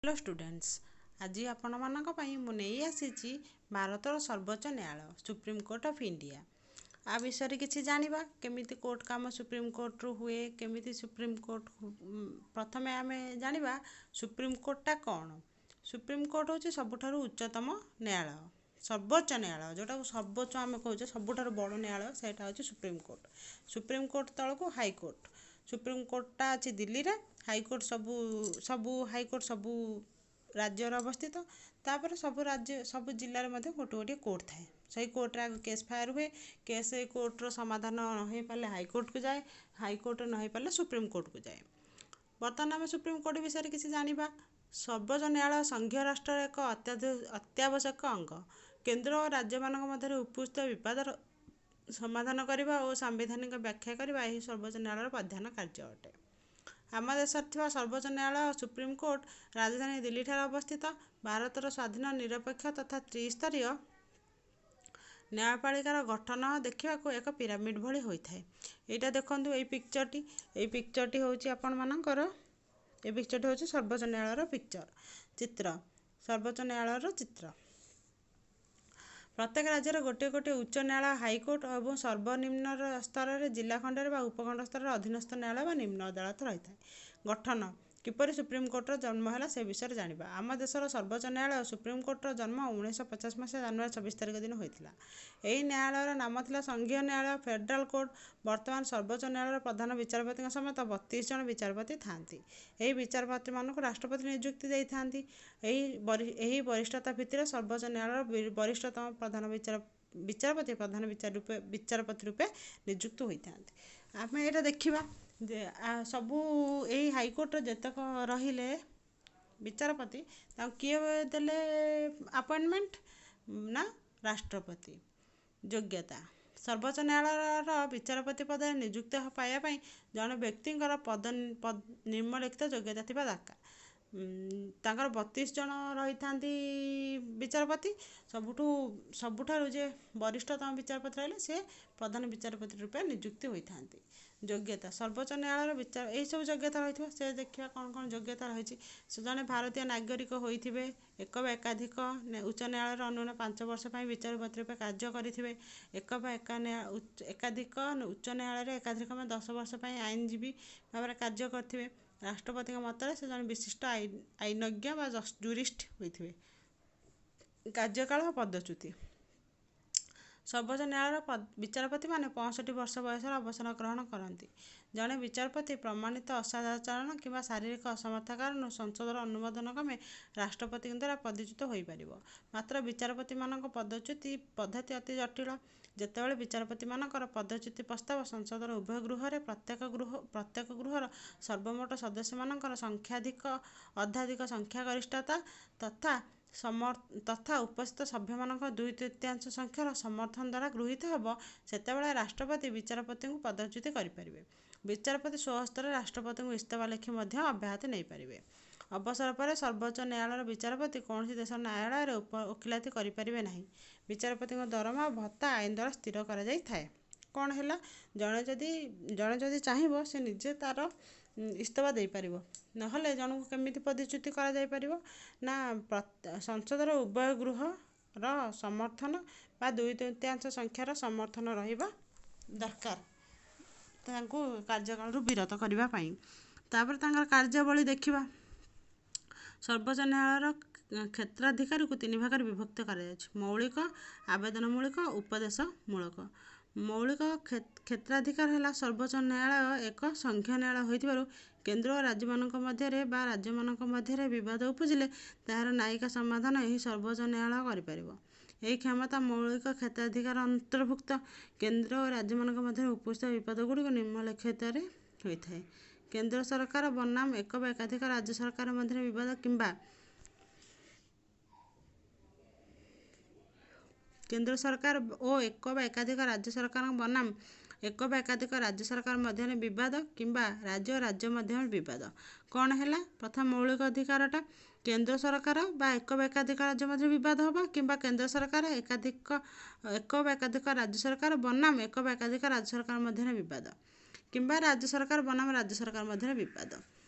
Hello students, ଆଜି ଆପଣମାନଙ୍କ ପାଇଁ ମୁଁ ନେଇ ଆସିଛି ଭାରତର ସର୍ବୋଚ୍ଚ ନ୍ୟାୟାଳୟ ସୁପ୍ରିମକୋର୍ଟ ଅଫ୍ ଇଣ୍ଡିଆ। ଆ ବିଷୟରେ କିଛି ଜାଣିବା, କେମିତି କୋର୍ଟ କାମ ସୁପ୍ରିମକୋର୍ଟରୁ ହୁଏ, କେମିତି ସୁପ୍ରିମକୋର୍ଟ। ପ୍ରଥମେ ଆମେ ଜାଣିବା ସୁପ୍ରିମକୋର୍ଟଟା କ'ଣ। ସୁପ୍ରିମକୋର୍ଟ ହେଉଛି ସବୁଠାରୁ ଉଚ୍ଚତମ ନ୍ୟାୟାଳୟ, ସର୍ବୋଚ୍ଚ ନ୍ୟାୟାଳୟ, ଯେଉଁଟାକୁ ସର୍ବୋଚ୍ଚ ଆମେ କହୁଛେ, ସବୁଠାରୁ ବଡ଼ ନ୍ୟାୟାଳୟ ସେଇଟା ହେଉଛି ସୁପ୍ରିମକୋର୍ଟ। ସୁପ୍ରିମକୋର୍ଟ ତଳକୁ ହାଇକୋର୍ଟ। ସୁପ୍ରିମକୋର୍ଟଟା ଅଛି ଦିଲ୍ଲୀରେ। ହାଇକୋର୍ଟ ସବୁ ସବୁ ହାଇକୋର୍ଟ ସବୁ ରାଜ୍ୟରେ ଅବସ୍ଥିତ। ତାପରେ ସବୁ ରାଜ୍ୟ, ସବୁ ଜିଲ୍ଲାରେ ମଧ୍ୟ ଗୋଟିଏ ଗୋଟିଏ କୋର୍ଟ ଥାଏ। ସେଇ କୋର୍ଟରେ ଆଗ କେସ୍ ଫାୟାର ହୁଏ। କେସ୍ କୋର୍ଟର ସମାଧାନ ନ ହେଇପାରିଲେ ହାଇକୋର୍ଟକୁ ଯାଏ, ହାଇକୋର୍ଟରେ ନ ହେଇପାରିଲେ ସୁପ୍ରିମକୋର୍ଟକୁ ଯାଏ। ବର୍ତ୍ତମାନ ଆମେ ସୁପ୍ରିମକୋର୍ଟ ବିଷୟରେ କିଛି ଜାଣିବା। ସର୍ବୋଚ୍ଚ ନ୍ୟାୟାଳୟ ସଂଘୀୟ ରାଷ୍ଟ୍ରର ଏକ ଅତ୍ୟାବଶ୍ୟକ ଅଙ୍ଗ। କେନ୍ଦ୍ର ଓ ରାଜ୍ୟମାନଙ୍କ ମଧ୍ୟରେ ଉପସ୍ଥିତ ବିବାଦର ସମାଧାନ କରିବା ଓ ସାମ୍ବିଧାନିକ ବ୍ୟାଖ୍ୟା କରିବା ଏହି ସର୍ବୋଚ୍ଚ ନ୍ୟାୟାଳୟର ପ୍ରଧାନ କାର୍ଯ୍ୟ ଅଟେ। ଆମ ଦେଶରେ ଥିବା ସର୍ବୋଚ୍ଚ ନ୍ୟାୟାଳୟ ସୁପ୍ରିମକୋର୍ଟ ରାଜଧାନୀ ଦିଲ୍ଲୀଠାରେ ଅବସ୍ଥିତ। ଭାରତର ସ୍ୱାଧୀନ, ନିରପେକ୍ଷ ତଥା ତ୍ରିସ୍ତରୀୟ ନ୍ୟାୟପାଳିକାର ଗଠନ ଦେଖିବାକୁ ଏକ ପିରାମିଡ଼ ଭଳି ହୋଇଥାଏ। ଏଇଟା ଦେଖନ୍ତୁ, ଏଇ ପିକ୍ଚରଟି, ଏଇ ପିକ୍ଚରଟି ହେଉଛି ଆପଣମାନଙ୍କର, ଏ ପିକ୍ଚରଟି ହେଉଛି ସର୍ବୋଚ୍ଚ ନ୍ୟାୟାଳୟର ପିକ୍ଚର, ଚିତ୍ର, ସର୍ବୋଚ୍ଚ ନ୍ୟାୟାଳୟର ଚିତ୍ର। ପ୍ରତ୍ୟେକ ରାଜ୍ୟରେ ଗୋଟିଏ ଗୋଟିଏ ଉଚ୍ଚ ନ୍ୟାୟାଳୟ ହାଇକୋର୍ଟ ଏବଂ ସର୍ବନିମ୍ନ ସ୍ତରରେ ଜିଲ୍ଲା ଖଣ୍ଡରେ ବା ଉପଖଣ୍ଡ ସ୍ତରରେ ଅଧୀନସ୍ଥ ନ୍ୟାୟାଳୟ ବା ନିମ୍ନ ଅଦାଲତ ରହିଥାଏ। ଗଠନ କିପରି, ସୁପ୍ରିମକୋର୍ଟର ଜନ୍ମ ହେଲା, ସେ ବିଷୟରେ ଜାଣିବା। ଆମ ଦେଶର ସର୍ବୋଚ୍ଚ ନ୍ୟାୟାଳୟ ସୁପ୍ରିମକୋର୍ଟର ଜନ୍ମ 1950 ମସିହା ଜାନୁଆରୀ 26 ତାରିଖ ଦିନ ହୋଇଥିଲା। ଏହି ନ୍ୟାୟାଳୟର ନାମ ଥିଲା ସଂଘୀୟ ନ୍ୟାୟାଳୟ, ଫେଡେରାଲ କୋର୍ଟ। ବର୍ତ୍ତମାନ ସର୍ବୋଚ୍ଚ ନ୍ୟାୟାଳୟର ପ୍ରଧାନ ବିଚାରପତିଙ୍କ ସମେତ 32 ଜଣ ବିଚାରପତି ଥାଆନ୍ତି। ଏହି ବିଚାରପତିମାନଙ୍କୁ ରାଷ୍ଟ୍ରପତି ନିଯୁକ୍ତି ଦେଇଥାନ୍ତି। ଏହି ବରିଷ୍ଠତା ଭିତ୍ତିରେ ସର୍ବୋଚ୍ଚ ନ୍ୟାୟାଳୟର ବରିଷ୍ଠତମ ପ୍ରଧାନ ବିଚାରପତି ପ୍ରଧାନ ବିଚାରପତି ରୂପେ ନିଯୁକ୍ତ ହୋଇଥାନ୍ତି। ଆମେ ଏଇଟା ଦେଖିବା ଯେ ସବୁ ଏଇ ହାଇକୋର୍ଟର ଯେତେକ ରହିଲେ ବିଚାରପତି, ତାଙ୍କୁ କିଏ ଦେଲେ ଆପଏଣ୍ଟମେଣ୍ଟ ନା ରାଷ୍ଟ୍ରପତି। ଯୋଗ୍ୟତା: ସର୍ବୋଚ୍ଚ ନ୍ୟାୟାଳୟର ବିଚାରପତି ପଦରେ ନିଯୁକ୍ତି ପାଇବା ପାଇଁ ଜଣେ ବ୍ୟକ୍ତିଙ୍କର ପଦ ନିମ୍ନଲିଖିତ ଯୋଗ୍ୟତା ଥିବା ଦରକାର। ତାଙ୍କର 32 ଜଣ ରହିଥାନ୍ତି ବିଚାରପତି। ସବୁଠାରୁ ଯେ ବରିଷ୍ଠତମ ବିଚାରପତି ରହିଲେ, ସେ ପ୍ରଧାନ ବିଚାରପତି ରୂପେ ନିଯୁକ୍ତି ହୋଇଥାନ୍ତି। ଯୋଗ୍ୟତା ସର୍ବୋଚ୍ଚ ନ୍ୟାୟାଳୟର ବିଚାର, ଏହିସବୁ ଯୋଗ୍ୟତା ରହିଥିବ। ସେ ଦେଖିବା କ'ଣ କ'ଣ ଯୋଗ୍ୟତା ରହିଛି। ସେ ଜଣେ ଭାରତୀୟ ନାଗରିକ ହୋଇଥିବେ, ଏକ ବା ଏକାଧିକ ଉଚ୍ଚ ନ୍ୟାୟାଳୟର ଅନ୍ୟୁନ 5 ବର୍ଷ ପାଇଁ ବିଚାରପତି ରୂପେ କାର୍ଯ୍ୟ କରିଥିବେ, ଏକ ବା ଏକାଧିକ ଉଚ୍ଚ ନ୍ୟାୟାଳୟରେ ଏକାଧିକ 10 ବର୍ଷ ପାଇଁ ଆଇନଜୀବୀ ଭାବରେ କାର୍ଯ୍ୟ କରିଥିବେ। ରାଷ୍ଟ୍ରପତିଙ୍କ ମତରେ ସେ ଜଣେ ବିଶିଷ୍ଟ ଆଇନଜ୍ଞ ବା ଜୁରିଷ୍ଟ ହୋଇଥିବେ। କାର୍ଯ୍ୟକାଳ ଓ ପଦଚ୍ୟୁତି: ସର୍ବୋଚ୍ଚ ନ୍ୟାୟାଳୟର ବିଚାରପତିମାନେ 65 ବର୍ଷ ବୟସରେ ଅବସର ଗ୍ରହଣ କରନ୍ତି। ଜଣେ ବିଚାରପତି ପ୍ରମାଣିତ ଅସଦାଚରଣ କିମ୍ବା ଶାରୀରିକ ଅସମର୍ଥତା କାରଣରୁ ସଂସଦର ଅନୁମୋଦନ କ୍ରମେ ରାଷ୍ଟ୍ରପତିଙ୍କ ଦ୍ୱାରା ପଦଚ୍ୟୁତ ହୋଇପାରିବ। ମାତ୍ର ବିଚାରପତିମାନଙ୍କ ପଦଚ୍ୟୁତି ପଦ୍ଧତି ଅତି ଜଟିଳ। ଯେତେବେଳେ ବିଚାରପତିମାନଙ୍କର ପଦଚ୍ୟୁତି ପ୍ରସ୍ତାବ ସଂସଦର ଉଭୟ ଗୃହରେ ପ୍ରତ୍ୟେକ ଗୃହର ସର୍ବମୋଟ ସଦସ୍ୟମାନଙ୍କର ସଂଖ୍ୟାଧିକ ଅର୍ଦ୍ଧାଧିକ ସଂଖ୍ୟାଗରିଷ୍ଠତା ତଥା ଉପସ୍ଥିତ ସଭ୍ୟମାନଙ୍କ 2/3 ସଂଖ୍ୟାର ସମର୍ଥନ ଦ୍ୱାରା ଗୃହୀତ ହେବ, ସେତେବେଳେ ରାଷ୍ଟ୍ରପତି ବିଚାରପତିଙ୍କୁ ପଦଚ୍ୟୁତ କରିପାରିବେ। ବିଚାରପତି ସ୍ୱହସ୍ତରେ ରାଷ୍ଟ୍ରପତିଙ୍କୁ ଇସ୍ତଫା ଲେଖି ମଧ୍ୟ ଅବ୍ୟାହତି ନେଇପାରିବେ। ଅବସର ପରେ ସର୍ବୋଚ୍ଚ ନ୍ୟାୟାଳୟର ବିଚାରପତି କୌଣସି ଦେଶର ନ୍ୟାୟାଳୟରେ ଓକିଲାତି କରିପାରିବେ ନାହିଁ। ବିଚାରପତିଙ୍କ ଦରମା ଓ ଭତ୍ତା ଆଇନ ଦ୍ୱାରା ସ୍ଥିର କରାଯାଇଥାଏ। କ'ଣ ହେଲା? ଜଣେ ଯଦି ଚାହିଁବ, ସେ ନିଜେ ତା'ର ଇସ୍ତଫା ଦେଇପାରିବ। ନହେଲେ ଜଣକୁ କେମିତି ପଦଚ୍ୟୁତି କରାଯାଇପାରିବ ନା ସଂସଦର ଉଭୟ ଗୃହର ସମର୍ଥନ ବା 2/3 ସଂଖ୍ୟାର ସମର୍ଥନ ରହିବା ଦରକାର ତାଙ୍କୁ କାର୍ଯ୍ୟକାଳରୁ ବିରତ କରିବା ପାଇଁ। ତାପରେ ତାଙ୍କର କାର୍ଯ୍ୟାବଳୀ ଦେଖିବା। ସର୍ବୋଚ୍ଚ ନ୍ୟାୟାଳୟର କ୍ଷେତ୍ରାଧିକାରକୁ ତିନି ଭାଗରେ ବିଭକ୍ତ କରାଯାଇଛି: ମୌଳିକ, ଆବେଦନମୂଳକ, ଉପଦେଶମୂଳକ। ମୌଳିକ କ୍ଷେତ୍ରାଧିକାର ହେଲା, ସର୍ବୋଚ୍ଚ ନ୍ୟାୟାଳୟ ଏକ ସଂଘୀୟ ନ୍ୟାୟାଳୟ ହୋଇଥିବାରୁ କେନ୍ଦ୍ର ଓ ରାଜ୍ୟମାନଙ୍କ ମଧ୍ୟରେ ବା ରାଜ୍ୟମାନଙ୍କ ମଧ୍ୟରେ ବିବାଦ ଉପୁଜିଲେ ତାହାର ନ୍ୟାୟିକ ସମାଧାନ ଏହି ସର୍ବୋଚ୍ଚ ନ୍ୟାୟାଳୟ କରିପାରିବ। ଏହି କ୍ଷମତା ମୌଳିକ କ୍ଷେତ୍ରାଧିକାର ଅନ୍ତର୍ଭୁକ୍ତ। କେନ୍ଦ୍ର ଓ ରାଜ୍ୟମାନଙ୍କ ମଧ୍ୟରେ ଉପସ୍ଥିତ ବିବାଦଗୁଡ଼ିକ ନିମ୍ନଲିଖିତରେ ହୋଇଥାଏ। କେନ୍ଦ୍ର ସରକାର ବନାମ ଏକ ବା ଏକାଧିକ ରାଜ୍ୟ ସରକାର ମଧ୍ୟରେ ବିବାଦ କିମ୍ବା କେନ୍ଦ୍ର ସରକାର ଓ ଏକ ବା ଏକାଧିକ ରାଜ୍ୟ ସରକାରଙ୍କ ବନାମ ଏକ ବା ଏକାଧିକ ରାଜ୍ୟ ସରକାର ମଧ୍ୟରେ ବିବାଦ କିମ୍ବା ରାଜ୍ୟ ଓ ରାଜ୍ୟ ମଧ୍ୟରେ ବିବାଦ। କ'ଣ ହେଲା? ପ୍ରଥମ ମୌଳିକ ଅଧିକାରଟା କେନ୍ଦ୍ର ସରକାର ବା ଏକ ବା ଏକାଧିକ ରାଜ୍ୟ ମଧ୍ୟରେ ବିବାଦ ହେବ କିମ୍ବା କେନ୍ଦ୍ର ସରକାର ଏକାଧିକ ଏକ ବା ଏକାଧିକ ରାଜ୍ୟ ସରକାର ବନାମ ଏକ ବା ଏକାଧିକ ରାଜ୍ୟ ସରକାର ମଧ୍ୟରେ ବିବାଦ କିମ୍ବା ରାଜ୍ୟ ସରକାର ବନାମ ରାଜ୍ୟ ସରକାର ମଧ୍ୟରେ ବିବାଦ।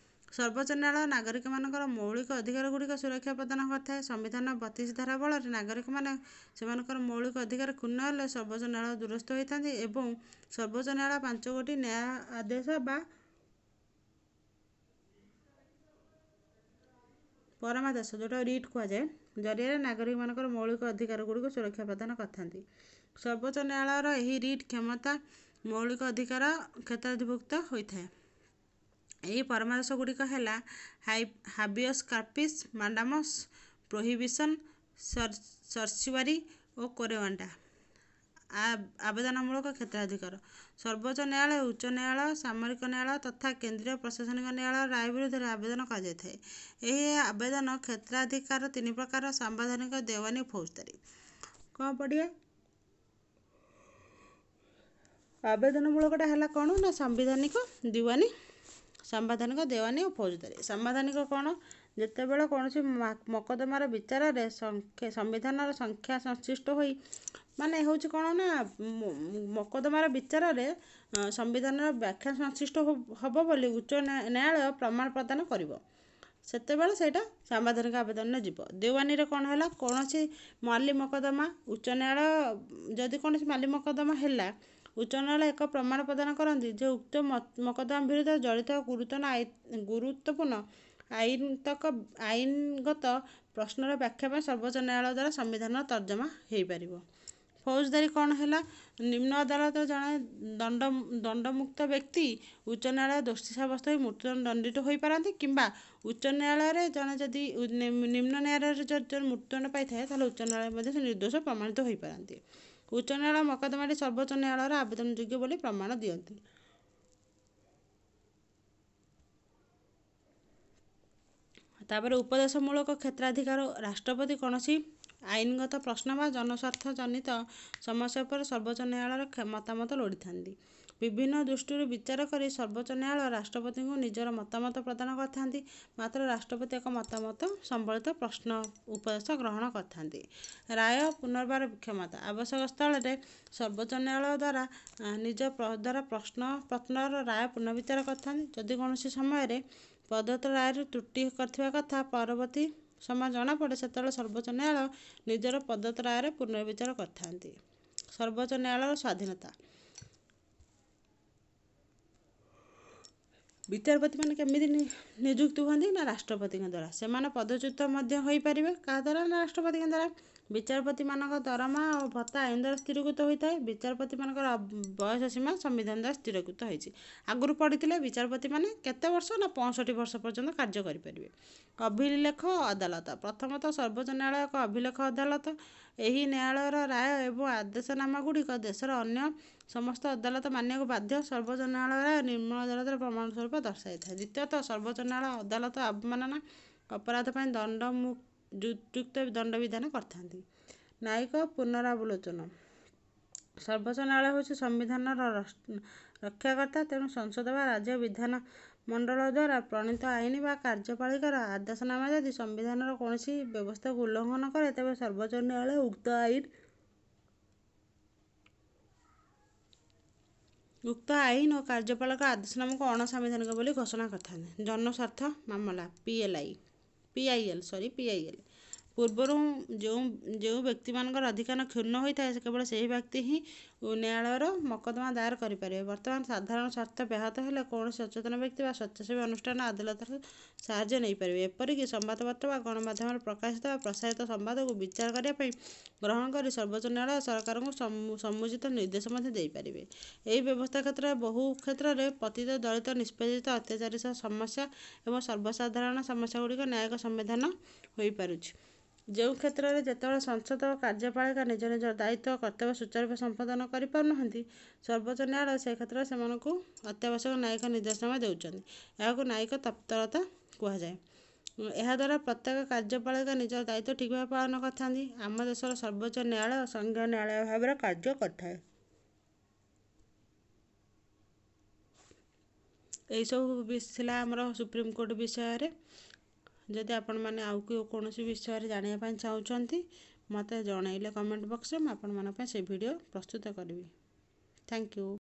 ସର୍ବୋଚ୍ଚ ନ୍ୟାୟାଳୟ ନାଗରିକମାନଙ୍କର ମୌଳିକ ଅଧିକାରଗୁଡ଼ିକ ସୁରକ୍ଷା ପ୍ରଦାନ କରିଥାଏ। ସମ୍ବିଧାନ 32 ଧାରା ବଳରେ ନାଗରିକମାନେ ସେମାନଙ୍କର ମୌଳିକ ଅଧିକାର କ୍ଷୁଣ୍ଣ ହେଲେ ସର୍ବୋଚ୍ଚ ନ୍ୟାୟାଳୟ ଦୂରସ୍ଥ ହୋଇଥାନ୍ତି ଏବଂ ସର୍ବୋଚ୍ଚ ନ୍ୟାୟାଳୟ 5 ଗୋଟି ନ୍ୟାୟ ଆଦେଶ ବା ପରମାଦେଶ, ଯେଉଁଟା ରିଟ୍ କୁହାଯାଏ, ଜରିଆରେ ନାଗରିକମାନଙ୍କର ମୌଳିକ ଅଧିକାରଗୁଡ଼ିକୁ ସୁରକ୍ଷା ପ୍ରଦାନ କରିଥାନ୍ତି। ସର୍ବୋଚ୍ଚ ନ୍ୟାୟାଳୟର ଏହି ରିଟ୍ କ୍ଷମତା ମୌଳିକ ଅଧିକାର କ୍ଷେତ୍ରାଧିଭୁକ୍ତ ହୋଇଥାଏ। ଏହି ପରମାଦେଶ ଗୁଡ଼ିକ ହେଲା ହାବିୟସ୍ କର୍ପସ୍, ମାଣ୍ଡାମସ୍, ପ୍ରୋହିବିସନ୍, ସର୍ସିୱାରୀ ଓ କୋରେୱାଣ୍ଡା। ଆବେଦନମୂଳକ କ୍ଷେତ୍ରାଧିକାର। ସର୍ବୋଚ୍ଚ ନ୍ୟାୟାଳୟ, ଉଚ୍ଚ ନ୍ୟାୟାଳୟ, ସାମରିକ ନ୍ୟାୟାଳୟ ତଥା କେନ୍ଦ୍ରୀୟ ପ୍ରଶାସନିକ ନ୍ୟାୟାଳୟ ରାୟ ବିରୁଦ୍ଧରେ ଆବେଦନ କରାଯାଇଥାଏ। ଏହି ଆବେଦନ କ୍ଷେତ୍ରାଧିକାର 3 ପ୍ରକାର: ସାମ୍ବିଧାନିକ, ଦେୱାନୀ, ଫୌଜଦାରୀ। କ'ଣ ପଢ଼ିବା? ଆବେଦନମୂଳକଟା ହେଲା କ'ଣ ନା ସାମ୍ବିଧାନିକ, ଦିୱାନୀ, ସାମ୍ବିଧାନିକ, ଦେୱାନୀ ଓ ଫୌଜଦାରୀ। ସାମ୍ବିଧାନିକ କ'ଣ? ଯେତେବେଳେ କୌଣସି ମକଦ୍ଦମାର ବିଚାରରେ ସମ୍ବିଧାନର ସଂଖ୍ୟା ସଂଶ୍ଳିଷ୍ଟ ହୋଇ, ମାନେ ହେଉଛି କ'ଣ ନା ମକଦ୍ଦମାର ବିଚାରରେ ସମ୍ବିଧାନର ବ୍ୟାଖ୍ୟା ସଂଶ୍ଳିଷ୍ଟ ହେବ ବୋଲି ଉଚ୍ଚ ନ୍ୟାୟାଳୟ ପ୍ରମାଣ ପ୍ରଦାନ କରିବ, ସେତେବେଳେ ସେଇଟା ସାମ୍ବିଧାନିକ ଆବେଦନରେ ଯିବ। ଦେୱାନୀରେ କ'ଣ ହେଲା? କୌଣସି ମାଲି ମକଦ୍ଦମା ଉଚ୍ଚ ନ୍ୟାୟାଳୟ, ଯଦି କୌଣସି ମାଲି ମକଦ୍ଦମା ହେଲା, ଉଚ୍ଚ ନ୍ୟାୟାଳୟ ଏକ ପ୍ରମାଣ ପ୍ରଦାନ କରନ୍ତି ଯେ ଉକ୍ତ ମକଦ୍ଦମା ବିରୁଦ୍ଧରେ ଜଡ଼ିତ ଗୁରୁତ୍ୱପୂର୍ଣ୍ଣ ଆଇନଗତ ପ୍ରଶ୍ନର ବ୍ୟାଖ୍ୟା ପାଇଁ ସର୍ବୋଚ୍ଚ ନ୍ୟାୟାଳୟ ଦ୍ୱାରା ସମ୍ବିଧାନର ତର୍ଜମା ହୋଇପାରିବ। ଫୌଜଦାରୀ କ'ଣ ହେଲା? ନିମ୍ନ ଅଦାଲତରେ ଜଣେ ଦଣ୍ଡମୁକ୍ତ ବ୍ୟକ୍ତି ଉଚ୍ଚ ନ୍ୟାୟାଳୟ ଦୋଷୀ ସାବ୍ୟସ୍ତ ହୋଇ ମୃତ୍ୟୁଦଣ୍ଡ ଦଣ୍ଡିତ ହୋଇପାରନ୍ତି, କିମ୍ବା ଉଚ୍ଚ ନ୍ୟାୟାଳୟରେ ଜଣେ ଯଦି ନିମ୍ନ ନ୍ୟାୟାଳୟରେ ଯଦି ମୃତ୍ୟୁଦଣ୍ଡ ପାଇଥାଏ, ତାହେଲେ ଉଚ୍ଚ ନ୍ୟାୟାଳୟ ମଧ୍ୟ ସେ ନିର୍ଦ୍ଦୋଷ ପ୍ରମାଣିତ ହୋଇପାରନ୍ତି। ଉଚ୍ଚ ନ୍ୟାୟାଳୟ ମକଦ୍ଦମାଟି ସର୍ବୋଚ୍ଚ ନ୍ୟାୟାଳୟର ଆବେଦନ ଯୋଗ୍ୟ ବୋଲି ପ୍ରମାଣ ଦିଅନ୍ତି। ତାପରେ ଉପଦେଶମୂଳକ କ୍ଷେତ୍ରାଧିକାର। ରାଷ୍ଟ୍ରପତି କୌଣସି ଆଇନଗତ ପ୍ରଶ୍ନ ବା ଜନସ୍ୱାର୍ଥ ଜନିତ ସମସ୍ୟା ଉପରେ ସର୍ବୋଚ୍ଚ ନ୍ୟାୟାଳୟର ମତାମତ ଲୋଡ଼ିଥାନ୍ତି। ବିଭିନ୍ନ ଦୃଷ୍ଟିରୁ ବିଚାର କରି ସର୍ବୋଚ୍ଚ ନ୍ୟାୟାଳୟ ରାଷ୍ଟ୍ରପତିଙ୍କୁ ନିଜର ମତାମତ ପ୍ରଦାନ କରିଥାନ୍ତି। ମାତ୍ର ରାଷ୍ଟ୍ରପତି ଏକ ମତାମତ ସମ୍ବଳିତ ପ୍ରଶ୍ନ ଉପଦେଶ ଗ୍ରହଣ କରିଥାନ୍ତି। ରାୟ ପୁନର୍ବାର କ୍ଷମତା। ଆବଶ୍ୟକ ସ୍ଥଳରେ ସର୍ବୋଚ୍ଚ ନ୍ୟାୟାଳୟ ଦ୍ୱାରା ନିଜ ଦ୍ୱାରା ପ୍ରଶ୍ନ ପ୍ରତ୍ନର ରାୟ ପୁନର୍ବିଚାର କରିଥାନ୍ତି। ଯଦି କୌଣସି ସମୟରେ ପ୍ରଦତ୍ତ ରାୟରେ ତ୍ରୁଟି କରିଥିବା କଥା ପରବର୍ତ୍ତୀ ସମୟ ଜଣାପଡ଼େ, ସେତେବେଳେ ସର୍ବୋଚ୍ଚ ନ୍ୟାୟାଳୟ ନିଜର ପ୍ରଦତ୍ତ ରାୟରେ ପୁନର୍ବିଚାର କରିଥାନ୍ତି। ସର୍ବୋଚ୍ଚ ନ୍ୟାୟାଳୟର ସ୍ୱାଧୀନତା। ବିଚାରପତିମାନେ କେମିତି ନିଯୁକ୍ତି ହୁଅନ୍ତି ନା ରାଷ୍ଟ୍ରପତିଙ୍କ ଦ୍ୱାରା। ସେମାନେ ପଦଚ୍ୟୁତ ମଧ୍ୟ ହୋଇପାରିବେ। କାହା ଦ୍ୱାରା? ନା ରାଷ୍ଟ୍ରପତିଙ୍କ ଦ୍ୱାରା। ବିଚାରପତିମାନଙ୍କ ଦରମା ଓ ଭତ୍ତା ଆଇନ ଦ୍ୱାରା ସ୍ଥିରୀକୃତ ହୋଇଥାଏ। ବିଚାରପତିମାନଙ୍କର ବୟସ ସୀମା ସମ୍ବିଧାନ ଦ୍ୱାରା ସ୍ଥିରୀକୃତ ହୋଇଛି। ଆଗରୁ ପଢ଼ିଥିଲେ ବିଚାରପତିମାନେ କେତେ ବର୍ଷ ନା 65 ବର୍ଷ ପର୍ଯ୍ୟନ୍ତ କାର୍ଯ୍ୟ କରିପାରିବେ। ଅଭିଲେଖ ଅଦାଲତ। ପ୍ରଥମତଃ ସର୍ବୋଚ୍ଚ ନ୍ୟାୟାଳୟ ଏକ ଅଭିଲେଖ ଅଦାଲତ। ଏହି ନ୍ୟାୟାଳୟର ରାୟ ଏବଂ ଆଦେଶନାମା ଗୁଡ଼ିକ ଦେଶର ଅନ୍ୟ ସମସ୍ତ ଅଦାଲତ ମାନିବାକୁ ବାଧ୍ୟ। ସର୍ବୋଚ୍ଚ ନ୍ୟାୟାଳୟ ରାୟ ନିମ୍ନ ଅଦାଲତର ପ୍ରମାଣ ସ୍ୱରୂପ ଦର୍ଶାଇଥାଏ। ଦ୍ୱିତୀୟତଃ ସର୍ବୋଚ୍ଚ ନ୍ୟାୟାଳୟ ଅଦାଲତ ଅବମାନନା ଅପରାଧ ପାଇଁ ଦଣ୍ଡ ଯୁକ୍ତ ଦଣ୍ଡବିଧାନ କରିଥାନ୍ତି। ନ୍ୟାୟିକ ପୁନରାବଲୋଚନ। ସର୍ବୋଚ୍ଚ ନ୍ୟାୟାଳୟ ହେଉଛି ସମ୍ବିଧାନର ରକ୍ଷାକର୍ତ୍ତା। ତେଣୁ ସଂସଦ ବା ରାଜ୍ୟ ବିଧାନ ମଣ୍ଡଳ ଦ୍ୱାରା ପ୍ରଣୀତ ଆଇନ ବା କାର୍ଯ୍ୟପାଳିକାର ଆଦେଶନାମା ଯଦି ସମ୍ବିଧାନର କୌଣସି ବ୍ୟବସ୍ଥାକୁ ଉଲ୍ଲଂଘନ କରେ, ତେବେ ସର୍ବୋଚ୍ଚ ନ୍ୟାୟାଳୟ ଉକ୍ତ ଆଇନ ଓ କାର୍ଯ୍ୟପାଳିକା ଆଦେଶନାମାକୁ ଅଣସାମ୍ବିଧାନିକ ବୋଲି ଘୋଷଣା କରିଥାନ୍ତି। ଜନସ୍ୱାର୍ଥ ମାମଲା, ପିଏଲ୍ଆଇ, ପିଆଇଏଲ୍, ସରି, ପିଆଇଏଲ୍। ପୂର୍ବରୁ ଯେଉଁ ଯେଉଁ ବ୍ୟକ୍ତିମାନଙ୍କର ଅଧିକାର କ୍ଷୁଣ୍ଣ ହୋଇଥାଏ, କେବଳ ସେହି ବ୍ୟକ୍ତି ହିଁ ନ୍ୟାୟାଳୟର ମକଦ୍ଦମା ଦାୟର କରିପାରିବେ। ବର୍ତ୍ତମାନ ସାଧାରଣ ସ୍ୱାର୍ଥ ବ୍ୟାହତ ହେଲେ କୌଣସି ସଚେତନ ବ୍ୟକ୍ତି ବା ସ୍ୱେଚ୍ଛାସେବୀ ଅନୁଷ୍ଠାନ ଅଦାଲତର ସାହାଯ୍ୟ ନେଇପାରିବେ। ଏପରିକି ସମ୍ବାଦପତ୍ର ବା ଗଣମାଧ୍ୟମରେ ପ୍ରକାଶିତ ବା ପ୍ରସାରିତ ସମ୍ବାଦକୁ ବିଚାର କରିବା ପାଇଁ ଗ୍ରହଣ କରି ସର୍ବୋଚ୍ଚ ନ୍ୟାୟାଳୟ ସରକାରଙ୍କୁ ସମୁଚିତ ନିର୍ଦ୍ଦେଶ ମଧ୍ୟ ଦେଇପାରିବେ। ଏହି ବ୍ୟବସ୍ଥା କ୍ଷେତ୍ରରେ ବହୁ କ୍ଷେତ୍ରରେ ପତିତ, ଦଳିତ, ନିଷ୍ପେଷିତ, ଅତ୍ୟାଚାରିତ ସମସ୍ୟା ଏବଂ ସର୍ବସାଧାରଣ ସମସ୍ୟାଗୁଡ଼ିକ ନ୍ୟାୟିକ ସମାଧାନ ହୋଇପାରୁଛି। ଯେଉଁ କ୍ଷେତ୍ରରେ ଯେତେବେଳେ ସଂସଦ ଓ କାର୍ଯ୍ୟପାଳିକା ନିଜ ନିଜର ଦାୟିତ୍ୱ ଓ କର୍ତ୍ତବ୍ୟ ସୁଚାରୁରୂପେ ସମ୍ପାଦନ କରିପାରୁନାହାନ୍ତି, ସର୍ବୋଚ୍ଚ ନ୍ୟାୟାଳୟ ସେ କ୍ଷେତ୍ରରେ ସେମାନଙ୍କୁ ଅତ୍ୟାବଶ୍ୟକ ନ୍ୟାୟିକ ନିର୍ଦ୍ଦେଶନାମା ଦେଉଛନ୍ତି। ଏହାକୁ ନ୍ୟାୟିକ ତତ୍ପରତା କୁହାଯାଏ। ଏହାଦ୍ୱାରା ପ୍ରତ୍ୟେକ କାର୍ଯ୍ୟପାଳିକା ନିଜର ଦାୟିତ୍ୱ ଠିକ୍ ଭାବେ ପାଳନ କରିଥାନ୍ତି। ଆମ ଦେଶର ସର୍ବୋଚ୍ଚ ନ୍ୟାୟାଳୟ ସଂଘୀୟ ନ୍ୟାୟାଳୟ ଭାବରେ କାର୍ଯ୍ୟ କରିଥାଏ। ଏହିସବୁ ଥିଲା ଆମର ସୁପ୍ରିମକୋର୍ଟ ବିଷୟରେ। ଯଦି ଆପଣମାନେ ଆଉ କୌଣସି ବିଷୟରେ ଜାଣିବା ପାଇଁ ଚାହୁଁଛନ୍ତି, ମୋତେ ଜଣାଇଲେ କମେଣ୍ଟ ବକ୍ସରେ, ମୁଁ ଆପଣମାନଙ୍କ ପାଇଁ ସେ ଭିଡ଼ିଓ ପ୍ରସ୍ତୁତ କରିବି। Thank you.